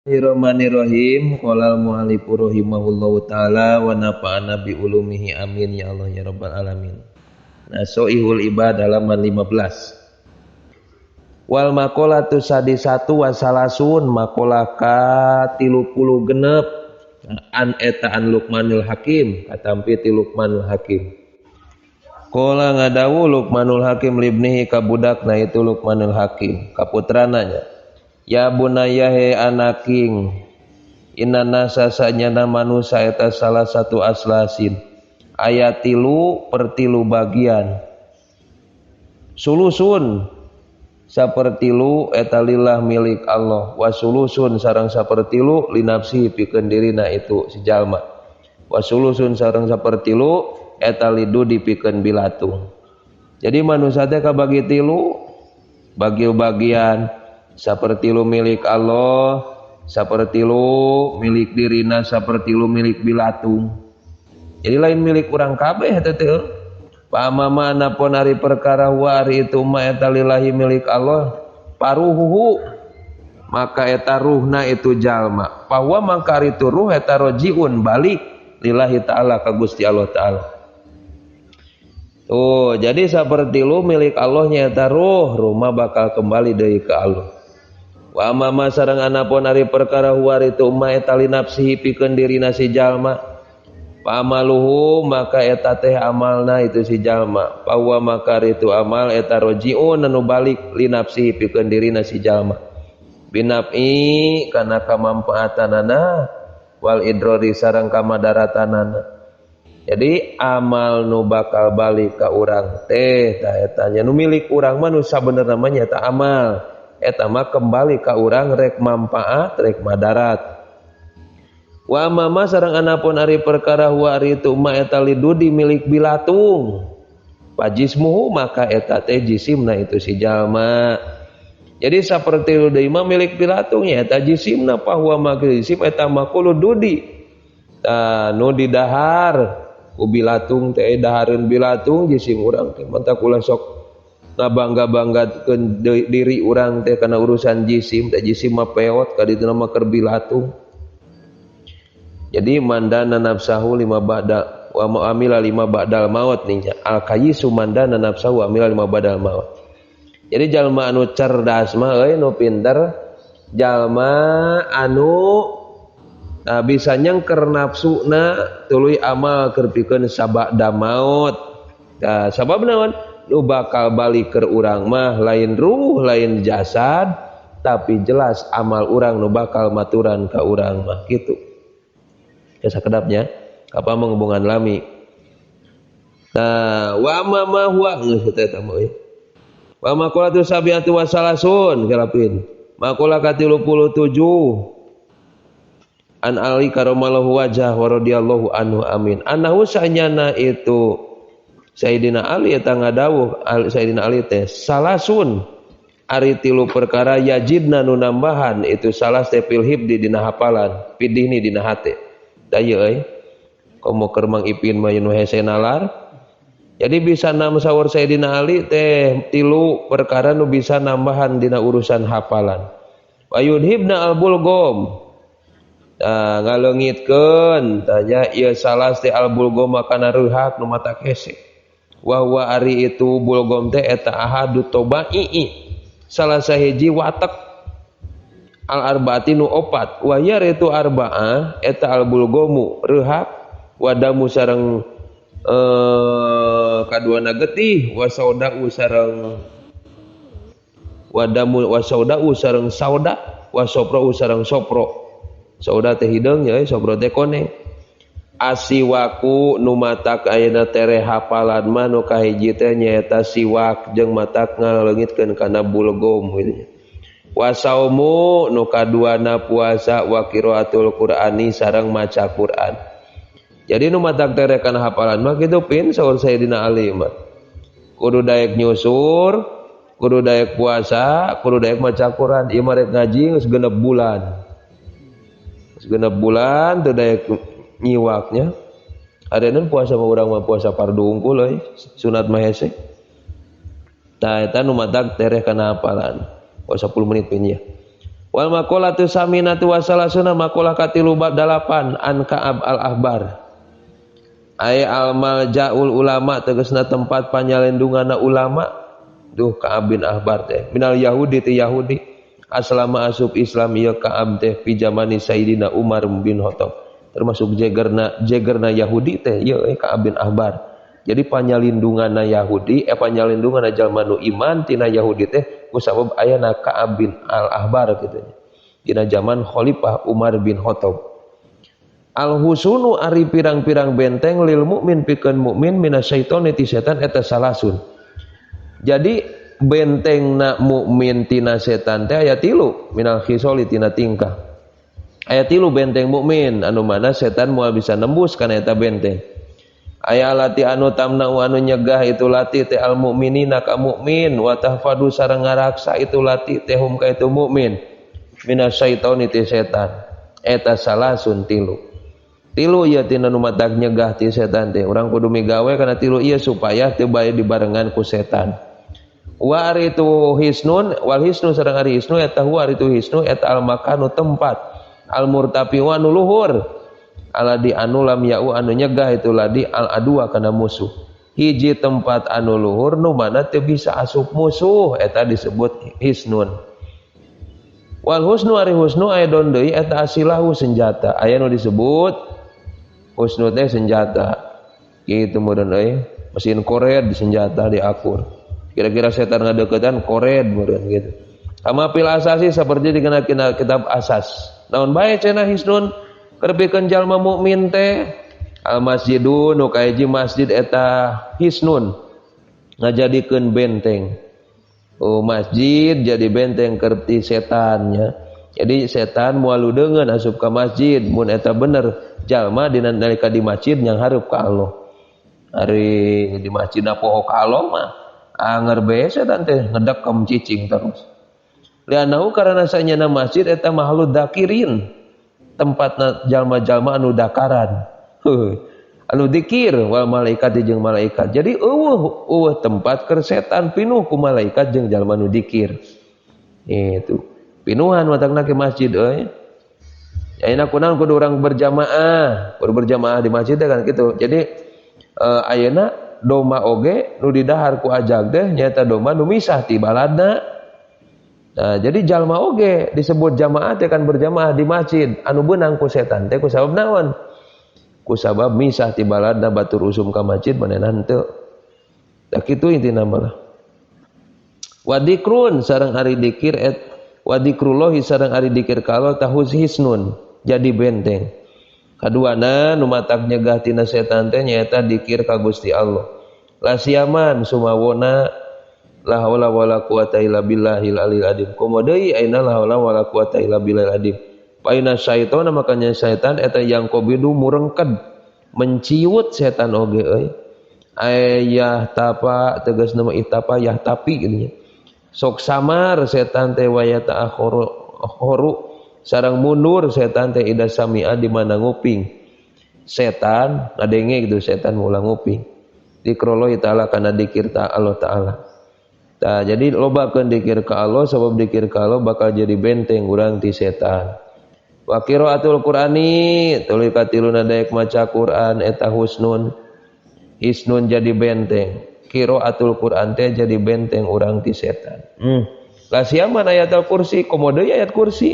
Bismillahirrahmanirrahim. Qala al-mu'allifu rahimahullahu taala wa nafa'ana bi ulumihi amin ya Allah ya rabbal alamin. Nasoihul ibad halaman 15. Wal maqalatu sadisatu wa salasun maqalah ka 36 an eta an Luqmanul Hakim katampi ti Luqmanul Hakim. Qala ngadawu Luqmanul Hakim libnihi ka budakna itu Luqmanul Hakim ka putrana nya. Ya bunaya he anaking inna nasa sanyana manusa eta salah satu aslasin ayat 3/3 bagian sulusun sapertilu eta lillah milik Allah wasulusun sareng sapertilu linafsi pikeun dirina itu si jalma wasulusun sareng sapertilu eta lidu dipikeun bilatung. Jadi manusia teh kabagi tilu bagi-bagian sapertilu milik Allah, sapertilu milik dirina, sapertilu milik bilatung. Jadi lain milik urang kabeh eta teh. Pamama anapun ari perkara wa ari itu ma eta lillahi milik Allah, paruhuhu maka eta ruhna itu jalma. Bahwa mangka ari itu ruh eta rojiun balik lillahi ta'ala ka Gusti Allah ta'ala. Tuh, jadi sapertilu milik Allah nya eta ruh, rumah bakal kembali deui ka Allah. Wa amama sareng anapun ari perkara huwa itu ma eta li nafsihi pikeun dirina si jalma. Pamaluhu maka eta teh amalna itu si jalma. Bahwa maka itu amal eta rojiun anu balik li nafsihi pikeun dirina si jalma. Binafi kana kamampaatanana wal idrori sareng kamadaratanana. Jadi amal nu bakal balik ka urang teh tah eta nya nu milik urang mah nu sabenerna mah nya eta amal. Eta mah kembali ka urang rek manfaat rek madarat. Wa mama sareng anapun ari perkara huwa ari itu ma eta lidudi milik bilatung. Pajismuhu maka eta teh jisimna itu si jalma. Jadi saperti deui mah milik bilatung nya eta jisimna bahwa mah jisim eta mah kudu dudi. Tah nu didahar ku bilatung teh dahareun bilatung jisim urang teh mantak ulah sok ngabangga-banggakeun diri urang teh kana urusan jisim teh jisim mah peot ka ditu mah keur bilatung. Jadi mandana nafsahu lima ba'da wa amila lima ba'dal maut nih al kayisu mandana nafsahu amila lima ba'dal maut. Jadi jalma anu cerdas mah euy nu pinter jalma anu bisa nyengker nafsuna tuluy amal keur pikeun sabada maut. Tah sabab naon? Nu bakal balik ke urang mah lain ruh lain jasad tapi jelas amal urang nu bakal maturan ka urang mah gitu. Ya sakedapnya apa menghubungan lami. Nah wa ma ma huwa geus eta mah euy. Wa maqalatu sabiatu wasalasun kalapin. Maqalah ka-37 an Ali karamallahu wajah wa radhiyallahu anhu amin. Annahu sanyana itu Sayyidina Ali eta ngadawuh Sayyidina Ali teh salasun ari tilu perkara yajidna nu nambahan itu salah teh fil hibdi dina hafalan pidihni dina hate. Da ieu euy komo keur Mang Ipin mah nu hese nalar. Jadi bisa nam saur Sayyidina Ali teh tilu perkara nu bisa nambahan dina urusan hafalan. Wa yudhibna al bulgom. Nah, ngaleungitkeun tanya ieu salah teh al bulgom kana reuhak nu matak hese. Wahwa ari itu bulgom teh eta ahadu tobai salah sahiji watak al arbaati nu opat wa ya itu arbaah eta al bulgomu reuhak wadamu sareng kaduana getih wasaudau sareng wadamu wasaudau sareng sauda wasopro sareng sopro sauda teh hideung nya sopro teh koneng. Asiwaku nu matak ayeuna tereh hafalan mah nu kahiji teh nyaeta siwak jeung matak ngaleungitkeun kana bulgom gitu. Wasaumu nu kaduana puasa wa qiraatul Qur'ani sareng maca Qur'an. Jadi nu matak tereh kana hafalan mah kitu pin saur Sayyidina Ali mah. Kudu daek nyusur, kudu daek puasa, kudu daek maca Qur'an. Ieu mah rek ngaji geus genep bulan. Geus genep bulan teu daek nyiwaknya. Adenan puasa mah urang mah puasa fardu unggul euy, sunat mah hese. Tah eta nu matak tereh kana hafalan. 10 menit pin ya. Wal maqalatu saminatu wa salasuna maqalah katilu dalapan an Ka'ab al Ahbar. Ay al maljaul ulama tegasna tempat panyalindungana ulama. Duh Ka'ab bin Ahbar teh minal Yahudi ti Yahudi. Aslama asup Islam ieu Ka'ab teh fi zamani Sayyidina Umar bin Khattab. Termasuk jegerna Yahudi teh ieu Ka'ab bin Ahbar. Jadi panyalindungana Yahudi, panyalindungana jalma nu iman tina Yahudi teh kusabab ayana Ka'ab bin Al-Ahbar kitu nya. Dina zaman Khalifah Umar bin Khattab. Al-husunu ari pirang-pirang benteng lil mukmin pikeun mukmin minasyaitoni ti setan eta salasun. Jadi bentengna mukmin tina setan teh aya tilu minal khisoli tina tingkah. Aya tilu benteng mukmin anu mana setan moal bisa nembus kana eta benteng. Aya lati anu tamnau anu nyegah itu lati teh al mukminina ka mukmin wa tahfadu sareng ngaraksa itu lati teh hum ka itu mukmin minasyaitoni ti setan eta salasun tilu. Tilu ieu tina nu matak nyegah ti setan teh urang kudu migawe kana tilu ieu supaya teu bae dibarengan ku setan. Wa aritu hisnun wal hisnu sareng ari hisnu eta huwa aritu hisnu eta al makanu tempat al murtafi wa nu luhur aladi anu lam ya'u anu nyegah itu ladi al adua kana musuh. Hiji tempat anu luhur nu mana teu bisa asup musuh eta disebut hisnun. Wal husnu ari husnu aya don deui eta asilahu senjata. Aya nu disebut husnu teh senjata. Kitu meureun euy, mesin kored senjata diakur. Kira-kira setan ngadeukeutan kored meureun gitu. Kama fil asasi seperti dikena kitab asas. Naon bae cenah hisnun keur pikeun jalma mukmin teh al masjidu nu kahiji masjid eta hisnun ngajadikeun benteng. Oh masjid jadi benteng keur ti setannya. Jadi setan moal ludeungeun asup ka masjid mun eta bener jalma dina nalika di masjid yang hareup ka Allah. Ari di masjidna poho ka Allah mah anger bae setan teh ngedekem cicing terus. Lianahu karena sanyana masjid eta mahlud dakirin. Tempatna jalma-jalma anu dakaran. Anu dikir wal malaikat jeung malaikat. Jadi eueuh tempat keur setan pinuh ku malaikat jeung jalma nu dikir. Itu. Pinuhan matakna ke masjid euy. Ayeuna kunaon kudu urang berjamaah, kudu berjamaah di masjid kan kitu. Jadi ayeuna domba oge nu didahar ku ajag teh nyaeta domba nu misah ti baladna. Nah, jadi jalma oge disebut jamaah teh kan berjamaah di masjid anu beunang ku setan teh ku sabab naon? Ku sabab misah ti baladna batur usum ka masjid manehna henteu. Tah kitu intina mah. Wa dikrun sareng ari dikir et wa dikrullahi sareng ari dikir ka Allah tahuz hisnun jadi benteng. Kaduana nu matak nyegah tina setan teh nyaeta dikir ka Gusti Allah. La siaman sumawona la haula wala quwata illa billahil aliyil azim. Komo deui ayeuna la haula wala quwata illa billahil azim. Paina syaitona makanya syaitan eta yang kobidu murengked menciut setan oge euy. Ayah tapa tegasna mah itapa yah tapi gitu nya. Sok samar setan teh waya ta'akhiru horu sareng mundur setan teh ida samia di mana nguping. Setan ngadenge gitu setan mula nguping. Dikrolohi ta'ala kana dikir ta Allah ta'ala. Tah jadi lobakeun dikir ka Allah sabab dikir ka Allah bakal jadi benteng urang ti setan. Wa qiraatul Qur'ani tuluy katiluna daek maca Qur'an eta husnun. Hisnun jadi benteng. Qiraatul Qur'an teh jadi benteng urang ti setan. Lah siaman ayatul kursi komo deui ayat kursi.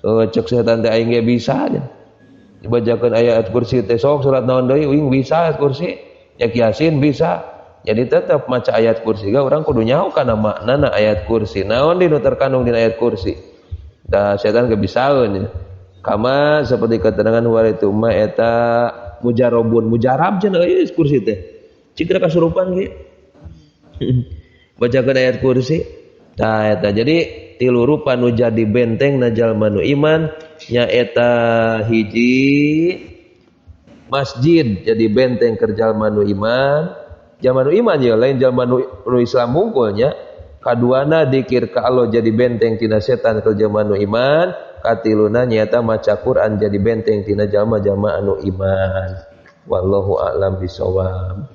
Cek setan teh aing ge bisa aja. Dibacakeun ayat kursi teh sok surat naon deui uing bisa ayat kursi. Ya Yasin bisa. Jadi tetap maca ayat kursi ga urang kudu nyaho kana maknana ayat kursi. Naon di nu terkandung dina ayat kursi. Da setan kebisaeun ya. Kama seperti keterangan waritu ma eta mujarabun mujarab cenah euy kursi teh. Cik kasurupan ge. Bacakeun ayat kursi. Tah eta jadi tilu rupa nu jadi benteng na jalma nu iman nyaeta hiji masjid jadi benteng keur jalma nu iman. Jalma nu iman ya lain jalma nu Islam hungkulnya. Kaduana dikir ka Allah jadi benteng tina setan keur jalma nu iman. Katiluna nyaeta maca Quran jadi benteng tina jalma-jalma anu iman. Wallahu a'lam bisawab.